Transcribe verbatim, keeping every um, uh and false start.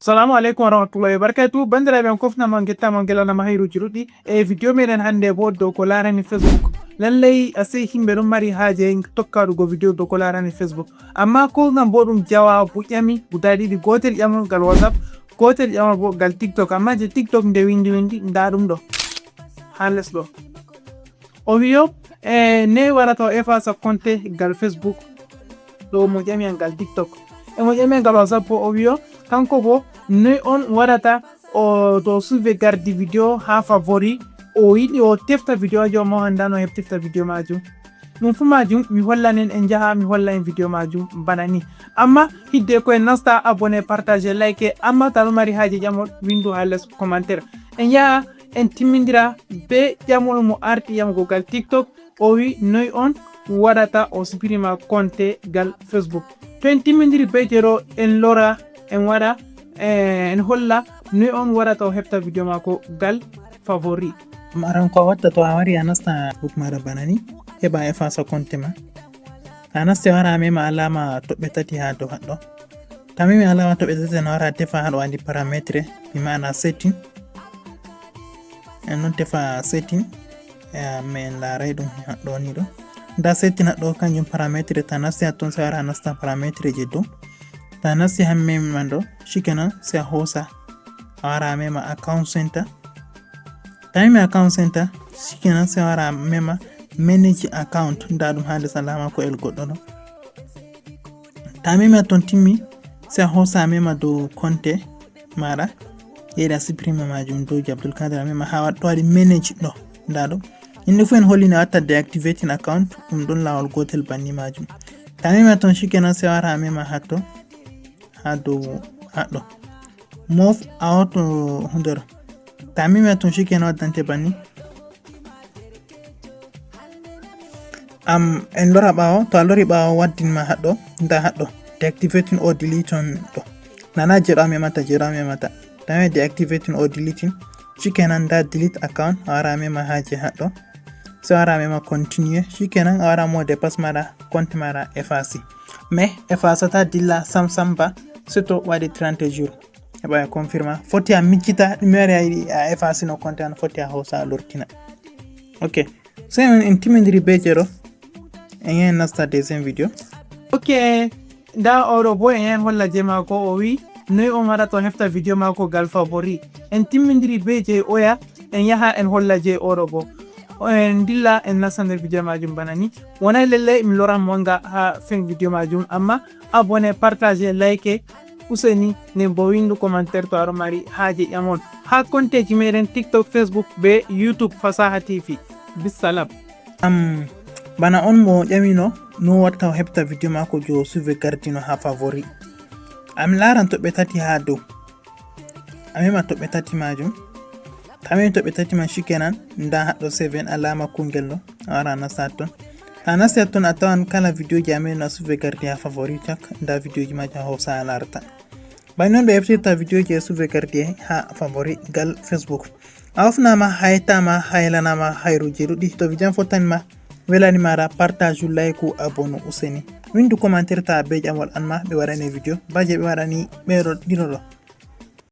Salamu aleykum wa rahmatullahi wa barakatuh. Bandiraɓe am, kofna ma, getta ma, gelana ma hayruji ɗuɗɗi. E video meɗen hannde bo dow ko larani Facebook. Lallay, a sey himɓe ɗon mari haaje tokkaɗugo video dow ko larani Facebook. Amma ko ngam bo ɗum jawabu ƴami guda ɗiɗi. Gotel ƴamol gal WhatsApp, gotel ƴamol bo gal TikTok. Amma je TikTok nde windi windi, nda ɗum ɗo. Ha les ɗo. O wiyo, e, ne warata o efasa konte gal Facebook. Ɗo mo ƴami an gal TikTok. E mo ƴami an gal WhatsApp bo, o wiyo, kanko bo, noy on warata o to suve gardi video ha favori. O yiɗi o tefta video jo mo handa no heɓ tefta video majum. Ɗum fu majum, mi hollanen en jaha, mi holla en video majum bana ni. Amma hidde ko en nasta abonné, partage, like, amma ta ɗo mari haaje ƴamol, windu ha les commentaire. En yaha, en timmindira be ƴamol mo arti ƴamugo gal TikTok. O wi noy on waɗata o supprima konte gal Facebook. To en timmindiri be jeɗo, en lora, en waɗa, eh, en holla noy on waɗata o heɓta video mako gal favori. Aran ko a watta to a wari a nasta Facebook maɗa bana ni, heɓa efasa konte ma. A nasti a wara a mema alama toɓɓe tati ha dow haɗɗo. Ta memi alama toɓɓe tati na wara tefa haɗo andi parametre, mi mana setting. En non tefa setting. E, min laaray ɗum haɗɗo ni ɗo. Nda setting haɗɗo kanjum parametre, ta nasti hatton sai wara nasta parametre je dow. Ta nasti ha mema ɗo, shikenan sai a hosa. A wara a mema account center. Ta memi account center, shikenan sai a wara a mema manage account. Nda ɗum ha les alama ko el goɗɗo ɗo. Ta memi ton timmi, sai a hosa a mema dow konte maɗa. Yeɗa supprime majum dow je Abdul Kadir a mema ha waɗ-, ɗo waɗi manage ɗo. Nda ɗo. Inde fu en hollini a watta deactivating account, ɗum ɗon lawol gotel banni majum. Ta memi ton shikenan sai a wara a mema hatto. Ha dow haɗɗo. Move out, uh, hunder. Ta memi ton shikenan waddante banni. Am, en lora ɓawo, to a lori ɓawo waddin ma haɗɗo, nda haɗɗo. Deactivating or deleting ɗo. Nana jeɗo a memata, jeɗo a memata. Ta memi deactivating or deleting. Shikenan nda delete account, a wara a mema ha je haɗɗo. Sai a wara a mema continue. Shikenan a wara mot de passe maɗa, compte maɗa efface. Mais efface ta dilla sam sam ba, surtout waɗi trente jours. Heɓa e confirma. Foti a miccita, ɗum yari a yiɗi a efface no compte an, foti a hosa a lortina. Ok. Sai on en timindiri be jeɗo. En yahi nasta deuxième video. Ok. Nda oɗo bo en yahi en holla je mako, o wi noy on waɗata o hefta video mako gal favori. En timmindiri be je oya, en yaha en holla je oɗo bo. En dilla en nasta nder video majum bana ni. Wonay lallay mi loran mo nga ha fin video majum, amma abonné, partage, like, useni, nden bo windu commentaire to aɗo mari haaje ƴamon. Ha konteji meɗen TikTok, Facebook be YouTube Fasaha T V. Bissalam. Am, bana on mo ƴamino no watta o heɓta video mako jo suve gardino ha favori. Am laran toɓɓe tati ha dow. A mema toɓɓe tati majum. Ta memi toɓɓe tati man shikenan, nda haɗɗo seven alama kungel ɗo. A wara a nasta ton. Ta nasti ton a tawan kala video ji amin na suve gardi ha favori cak, nda video ji majum a hosa a larta. Bay non ɓe heftirta video ji e suve gardi ha favori gal Facebook. A ofnama, haytama, haylanama hayruji ɗuɗɗi. To video fottani ma, welani mara, partage, like, abonne useni. Windu commentaire ta be ƴamol an ma ɓe waɗani video, ba je ɓe waɗani ɓeɗo ɗiɗo ɗo.